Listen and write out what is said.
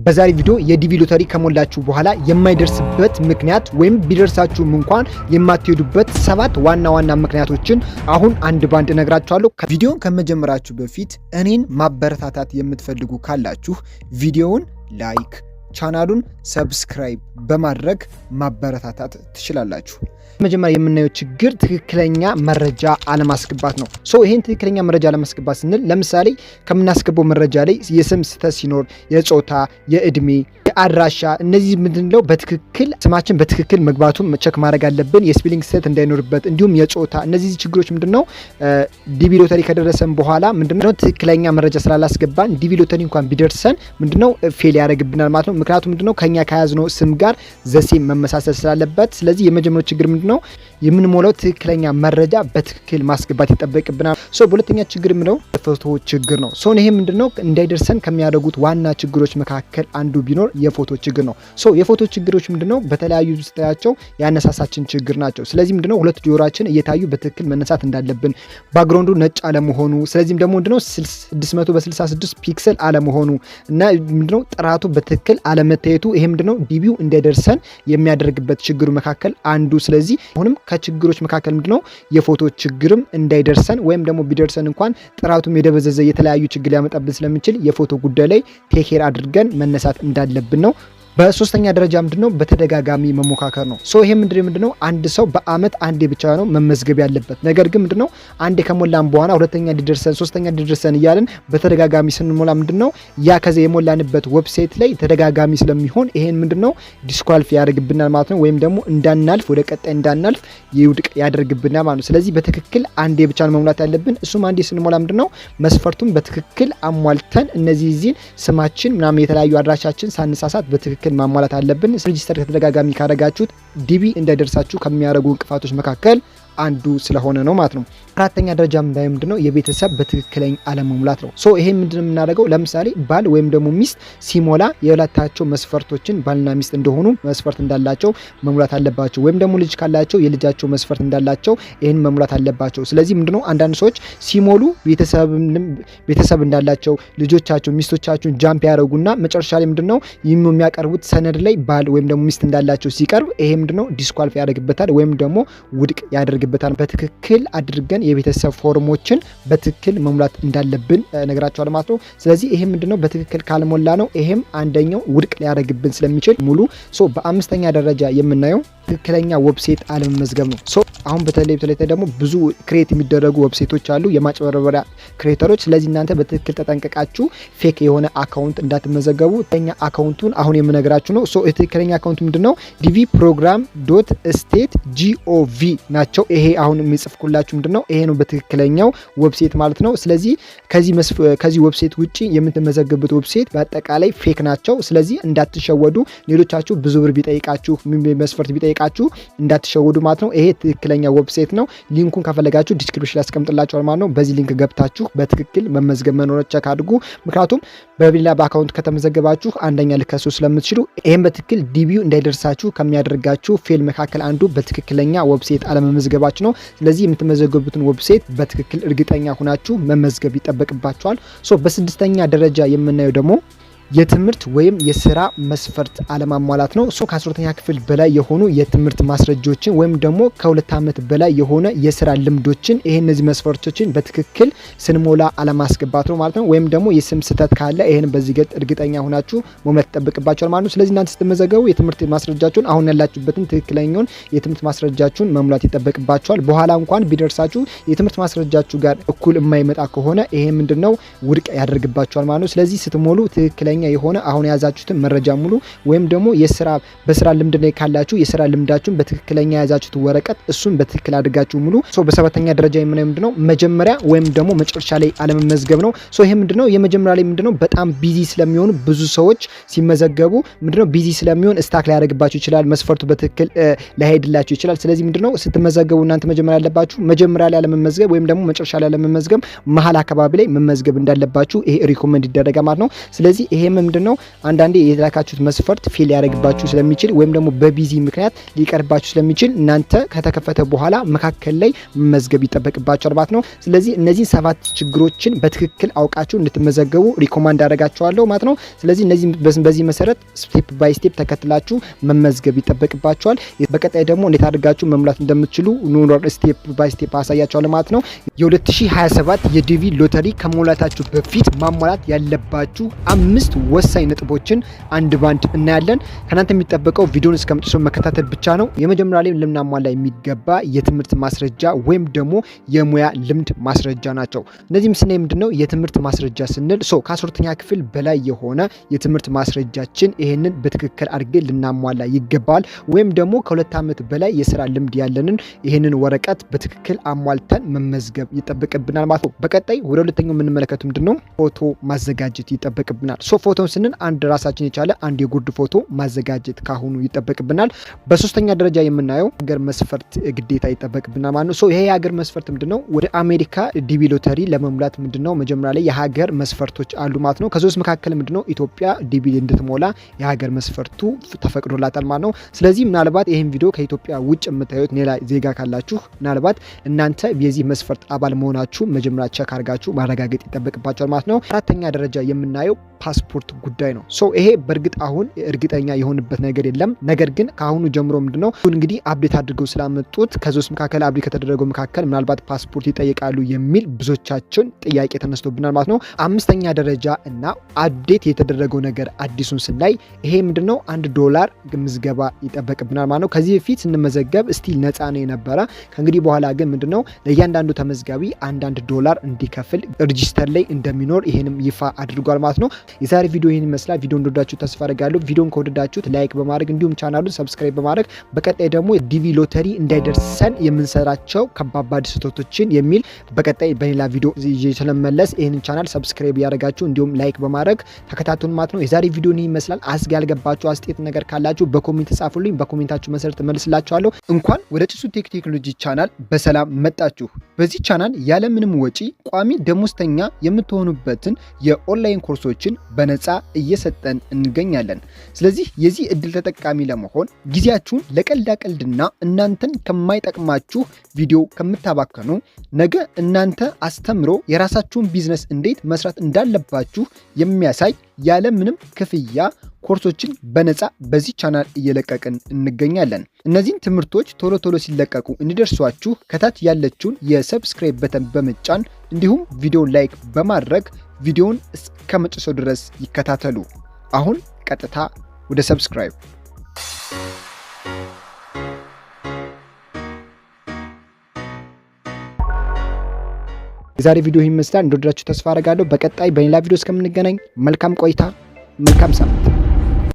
በዛሬ ቪዲዮ የዲቪ ሎተሪ ከሞላችሁ በኋላ የማይደርስበት ምክንያት ወይም ቢደርሳችሁም እንኳን የማትሄዱበት ሰባት ዋና ዋና ምክንያቶችን አሁን አንድ ባንድ እነግራችኋለሁ። ቪዲዮን ከመጀመራችሁ በፊት እኔን ማበረታታት የምትፈልጉ ካላችሁ ቪዲዮውን like፣ ቻናሉን subscribe በማድረግ ማበረታታት ትችላላችሁ። መጀመሪያ የምናየው ችግር ትክክለኛ መረጃ አለማስገባት ነው። So ይሄን ትክክለኛ መረጃ አለማስገባት ስንል ለምሳሌ ከምናስገባው መረጃ ላይ የስም ስህተት ሲኖር፣ የጾታ፣ የእድሜ፣ የአድራሻ እነዚህ ምንድነው በትክክል ስማችን በትክክል መግባቱን check ማድረግ አለብን። የ spelling ስህተት እንዳይኖርበት እንዲሁም የጾታ እነዚህ ችግሮች ምንድነው ዲቪ ሎተሪ ከደረሰን በኋላ ምንድነው ትክክለኛ መረጃ ስላላስገባን ዲቪ ሎተሪ እንኳን ቢደርሰን ምንድነው fail ያደርግብናል ማለት ነው። ምክንያቱም ምንድነው ከኛ ከያዝነው ስም ጋር the same መመሳሰል ስላለበት። ስለዚህ የመጀመሪያው ችግር ምንድነው የምንሞላው ትክክለኛ መረጃ በትክክል ማስገባት ይጠበቅብናል። So በሁለተኛ ችግር ምንድነው የፎቶ ችግር ነው። So ይሄ ምንድነው እንዳይደርሰን ከሚያደርጉት ዋና ችግሮች መካከል አንዱ ቢኖር የፎቶ ችግር ነው። So የፎቶ ችግሮች ምንድነው በተለያዩ ስታያቸው የአነሳሳችን ችግር ናቸው። ስለዚህ ምንድነው ሁለት ጆሮአችን እየታዩ በትክክል መነሳት እንዳለብን፣ background ኡ ነጭ አለመሆኑ፣ ስለዚህም ደግሞ ምንድነው 600 በ66 pixel አለመሆኑ እና ምንድነው ጥራቱ በትክክል አለመታየቱ ይሄ ምንድነው ዲቪው እንዳይደርሰን የሚያደርግበት ችግሩ መካከል አንዱ። ስለዚህ አሁንም ከችግሮች መካከል ምንድነው የፎቶ ችግርም እንዳይደርሰን ወይም ደግሞ ቢደርሰን እንኳን ጥራቱም የደበዘዘ የተለያዩ ችግር ሊያመጣብን ስለሚችል የፎቶ ጉዳይ ላይ take care አድርገን መነሳት እንዳለብን ነው። በሶስተኛ ደረጃ ምንድነው በተደጋጋሚ መሞካከር ነው። So ይሄ ምንድነው አንድ ሰው በአመት አንዴ ብቻ ነው መመዝገብ ያለበት። ነገር ግን ምንድነው አንዴ ከሞላን በኋላ ሁለተኛ እንዲደርሰን ሶስተኛ እንዲደርሰን እያልን በተደጋጋሚ ስንሞላ ምንድነው ያ ከዚያ የሞላንበት website ላይ ተደጋጋሚ ስለሚሆን ይሄን ምንድነው disqualify ያደርግብናል ማለት ነው። ወይም ደግሞ እንዳናልፍ ወደ ቀጣይ እንዳናልፍ ይውድቅ ያደርግብናል ማለት ነው። ስለዚህ በትክክል አንዴ ብቻ ነው መሙላት ያለብን። እሱም አንዴ ስንሞላ ምንድነው መስፈርቱን በትክክል አሟልተን እነዚህ ዚህን ስማችን ምናምን የተለያዩ አድራሻችን ሳንሳሳት በትክክል ማሟላት አለብን። Register ከተደጋጋሚ ካደረጋችሁት ዲቪ እንዳይደርሳችሁ ከሚያደርጉ እንቅፋቶች መካከል አንዱ ስለሆነ ነው ማለት ነው። አራተኛ ደረጃ ምንድነው ምንድነው የቤተሰብ በትክክለኛ አለመሙላት ነው። So ይሄ ምንድነው የምናደርገው? ለምሳሌ ባል ወይም ደግሞ ሚስት ሲሞላ የሁለታቸው መስፈርቶችን ባልና ሚስት እንደሆኑ መስፈርት እንዳላቸው መሙላት አለባቸው። ወይም ደግሞ ልጅ ካላቸው የልጃቸው መስፈርት እንዳላቸው ይሄን መሙላት አለባቸው። ስለዚህ ምንድነው አንዳንድ ሰዎች ሲሞሉ ቤተሰብ እንዳላቸው ልጆቻቸው ሚስቶቻቸውን jump ያደርጉና መጨረሻ ላይ ምንድነው የሚያቀርቡት ሰነድ ላይ ባል ወይም ደግሞ ሚስት እንዳላቸው ሲቀርብ ይሄ ምንድነው disqualify ያደርግበታል ወይም ደግሞ ውድቅ ያደርግበታል። በትክክል አድርገን የቤተሰብ ፎርሞችን በትክክል መሙላት እንዳለብን ነግራቸዋል ማለት ነው። ስለዚህ ይሄ ምንድነው በትክክል ካልሞላ ነው ይሄም አንደኛው ውድቅ ሊያደርግብን ስለሚችል ሙሉ። So በአምስተኛ ደረጃ የምናየው ትክክለኛ website አለመመዝገብ ነው። So አሁን በተለይ በተለይ ደግሞ ብዙ create የሚደረጉ website ኦች አሉ፣ የማጭበርበሪያ creator ኦች። ስለዚህ እናንተ በትክክል ተጠንቀቃችሁ fake የሆነ account እንዳትመዘገቡ። ትክክለኛ account ኡን አሁን የምነግራችሁ ነው። So ትክክለኛ account ምንድነው dvprogram.state.gov ናቸው። ይሄ አሁን የሚጽፍኩላችሁ ምንድነው ይሄ ነው በትክክለኛው website ማለት ነው። ስለዚህ ከዚህ website ውጪ የምትመዘገቡት website በአጠቃላይ fake ናቸው። ስለዚህ እንዳትሸወዱ። ሌሎቻችሁ ብዙ ብር ቢጠይቃችሁ መስፈርት ቢጠይቃችሁ እንዳትሸወዱ ማለት ነው። ይሄ ትክክለኛ website ነው። Link ኡን ከፈለጋችሁ description ላይ አስቀምጥላችኋል ማለት ነው። በዚህ link ገብታችሁ በትክክል መመዝገብ መኖር check አድርጉ። ምክንያቱም በሌላ በ account ከተመዘገባችሁ አንደኛ ልከሱ ስለምትችሉ ይሄን በትክክል ዲቪው እንዳይደርሳችሁ ከሚያደርጋችሁ fail መካከል አንዱ በትክክለኛ website አለመመዝገባችሁ ነው። ስለዚህ የምትመዘገቡትን website በትክክል እርግጠኛ ሆናችሁ መመዝገብ ይጠበቅባችኋል። So በስድስተኛ ደረጃ የምናየው ደግሞ የትምህርት ወይም የስራ መስፈርት አለማሟላት ነው። So ከ12ኛ ክፍል በላይ የሆኑ የትምህርት ማስረጃዎችን ወይም ደግሞ ከ2 ዓመት በላይ የሆነ የስራ ልምዶችን ይሄ እነዚህ መስፈርቶችን በትክክል ስንሞላ አለማስገባት ነው ማለት ነው። ወይም ደግሞ የስም ስህተት ካለ ይሄን በዚህ ገጥ እርግጠኛ ሆናችሁ መሙላት ይጠበቅባችኋል ማለት ነው። ስለዚህ እናንተ ስትመዘገቡ የትምህርት ማስረጃችሁን አሁን ያላችሁበትን ትክክለኛውን የትምህርት ማስረጃችሁን መሙላት ይጠበቅባችኋል። በኋላ እንኳን ቢደርሳችሁ የትምህርት ማስረጃችሁ ጋር እኩል የማይመጣ ከሆነ ይሄ ምንድነው ውድቅ ያደርግባችኋል ማለት ነው። ስለዚህ ስትሞሉ ትክክለኛ የሆነ አሁን የያዛችሁትን መረጃ ሙሉ ወይም ደግሞ የስራ በስራ ልምድ ላይ ካላችሁ የስራ ልምዳችሁን በትክክለኛ የያዛችሁት ወረቀት እሱን በትክክል አድርጋችሁ ሙሉ። So በሰባተኛ ደረጃ የምናየው ምንድነው መጀመሪያ ወይም ደግሞ መጨረሻ ላይ አለመመዝገብ ነው። So ይሄ ምንድነው የመጀመሪያ ላይ ምንድነው በጣም busy ስለሚሆኑ ብዙ ሰዎች ሲመዘገቡ ምንድነው busy ስለሚሆን stuck ሊያደርግባችሁ ይችላል። መስፈርቱ በትክክል ላይሄድላችሁ ይችላል። ስለዚህ ምንድነው ስትመዘገቡ እናንተ መጀመሪያ ያለባችሁ መጀመሪያ ላይ አለመመዝገብ ወይም ደግሞ መጨረሻ ላይ አለመመዝገብ መሀል አካባቢ ላይ መመዝገብ እንዳለባችሁ ይሄ recommend ይደረጋል ማለት ነው። ስለዚህ ይሄ ይሄም ምንድነው አንዳንዴ የላካችሁት መስፈርት fail ሊያደርግባችሁ ስለሚችል ወይም ደግሞ በ busy ምክንያት ሊቀርባችሁ ስለሚችል እናንተ ከተከፈተ በኋላ መካከል ላይ መመዝገብ ይጠበቅባችኋል ማለት ነው። ስለዚህ እነዚህ 7 ችግሮችን በትክክል አውቃችሁ እንድትመዘገቡ recommend አደርጋችኋለሁ ማለት ነው። ስለዚህ እነዚህ በዚህ መሰረት step by step ተከትላችሁ መመዝገብ ይጠበቅባችኋል። በቀጣይ ደግሞ እንዴት አድርጋችሁ መሙላት እንደምትችሉ ኑሮ step by step አሳያችኋለሁ ማለት ነው። የ2027 የዲቪ ሎተሪ ከመሙላታችሁ በፊት ማሟላት ያለባችሁ 5 ወሳኝ ነጥቦችን አንድ ባንድ እናያለን። ከናንተ የሚጠበቀው ቪዲዮን እስከመጨረሻው መከታተል ብቻ ነው። የመጀመሪያ ላይ ልናሟላ የሚገባ የትምህርት ማስረጃ ወይም ደግሞ የሙያ ልምድ ማስረጃ ናቸው። እነዚህም ስናይ ምንድነው የትምህርት ማስረጃ ስንል ከ12ኛ ክፍል በላይ የሆነ የትምህርት ማስረጃችን ይሄንን በትክክል አድርገን ልናሟላ ይገባል። ወይም ደግሞ ከ2 ዓመት በላይ የስራ ልምድ ያለንን ይሄንን ወረቀት በትክክል አሟልተን መመዝገብ ይጠበቅብናል ማለት ነው። በቀጣይ ወደ ሁለተኛው የምንመለከተው ምንድነው ፎቶ ማዘጋጀት ይጠበቅብናል። ፎቶ ስንል አንድ ራሳችን የቻለ አንድ የጉርድ ፎቶ ማዘጋጀት ካሁኑ ይጠበቅብናል። በሶስተኛ ደረጃ የምናየው ሀገር መስፈርት ግዴታ ይጠበቅብናል ማለት ነው። ይሄ የሀገር መስፈርት ምንድነው? ወደ አሜሪካ ዲቪ ሎተሪ ለመሙላት ምንድነው መጀመሪያ ላይ የሀገር መስፈርቶች አሉ ማለት ነው። ከሶስት መካከል ምንድነው ኢትዮጵያ ዲቪ እንድትሞላ የሀገር መስፈርቱ ተፈቅዶላታል ማለት ነው። ስለዚህ ምናልባት ይሄን ቪዲዮ ከኢትዮጵያ ውጭ የምታዩት ሌላ ዜጋ ካላችሁ ምናልባት እናንተ የዚህ መስፈርት አባል መሆናችሁ መጀመሪያ check አድርጋችሁ ማረጋገጥ ይጠበቅባችኋል ማለት ነው። አራተኛ ደረጃ የምናየው ፓስፖርት ጉዳይ ነው። ይሄ በእርግጥ አሁን እርግጠኛ የሆንበት ነገር የለም። ነገር ግን ከአሁኑ ጀምሮ ምንድነው እንግዲህ update አድርገው ስላመጡት ከሶስት መካከል update ከተደረገው መካከል ምናልባት ፓስፖርት ይጠይቃሉ የሚል ብዙዎቻችን ጥያቄ ተነስቶብናል ማለት ነው። አምስተኛ ደረጃ እና update የተደረገው ነገር አዲሱን ስናይ ይሄ ምንድነው $1 ምዝገባ ይጠበቅብናል ማለት ነው። ከዚህ በፊት ስንመዘገብ still ነፃ ነው የነበረ። ከእንግዲህ በኋላ ግን ምንድነው ለእያንዳንዱ ተመዝጋቢ $1 እንዲከፍል register ላይ እንደሚኖር ይሄንም ይፋ አድርጓል ማለት ነው። የዛሬ ቪዲዮ ይሄን ይመስላል። ቪዲዮ እንደወደዳችሁ ተስፋ አደርጋለሁ። ቪዲዮን ከወደዳችሁት like በማድረግ እንዲሁም ቻናሉን subscribe በማድረግ በቀጣይ ደግሞ ዲቪ ሎተሪ እንዳይደርሰን የምንሰራቸው ከባባድ ስህተቶችን የሚል በቀጣይ በሌላ ቪዲዮ ይዤ ስለመለስ ይሄንን ቻናል subscribe ያደረጋችሁ እንዲሁም like በማድረግ ተከታተሉን ማለት ነው። የዛሬ ቪዲዮ ይሄን ይመስላል። አስጋ ያልገባችሁ አስተያየት ነገር ካላችሁ በ comment ጻፉልኝ። በ comment ኣችሁ መሰረት እመልስላችኋለሁ። እንኳን ወደ ጭሱ ቴክ ቴክኖሎጂ ቻናል በሰላም መጣችሁ። በዚህ ቻናል ያለምንም ወጪ ቋሚ ደሞዝተኛ የምትሆኑበትን የኦንላይን ኮርሶችን በነፃ እየሰጠን እንገኛለን። ስለዚህ የዚህ እድል ተጠቃሚ ለመሆን ጊዜያችሁን ለቀልዳ ቀልድና እናንተን ከማይጠቅማችሁ ቪዲዮ ከምታባከኑ ነገ እናንተ አስተምሮ የራሳችሁን ቢዝነስ እንዴት መስራት እንዳለባችሁ የሚያሳይ ያለ ምንም ክፍያ ኮርሶችን በነፃ በዚህ ቻናል እየለቀቅን እንገኛለን። እነዚህን ትምህርቶች ቶሎ ቶሎ ሲለቀቁ እንዲደርሷችሁ ከታች ያለችውን የ subscribe button በመጫን እንዲሁም ቪዲዮ like በማድረግ ቪዲዮውን እስከ መጨረሻው ድረስ ይከታተሉ። አሁን ቀጥታ ወደ subscribe። የዛሬ ቪዲዮ ይህን ይመስላል። እንደወደዳችሁ ተስፋ አደርጋለሁ። በቀጣይ በሌላ ቪዲዮ እስከምንገናኝ መልካም ቆይታ፣ መልካም ሳምንት።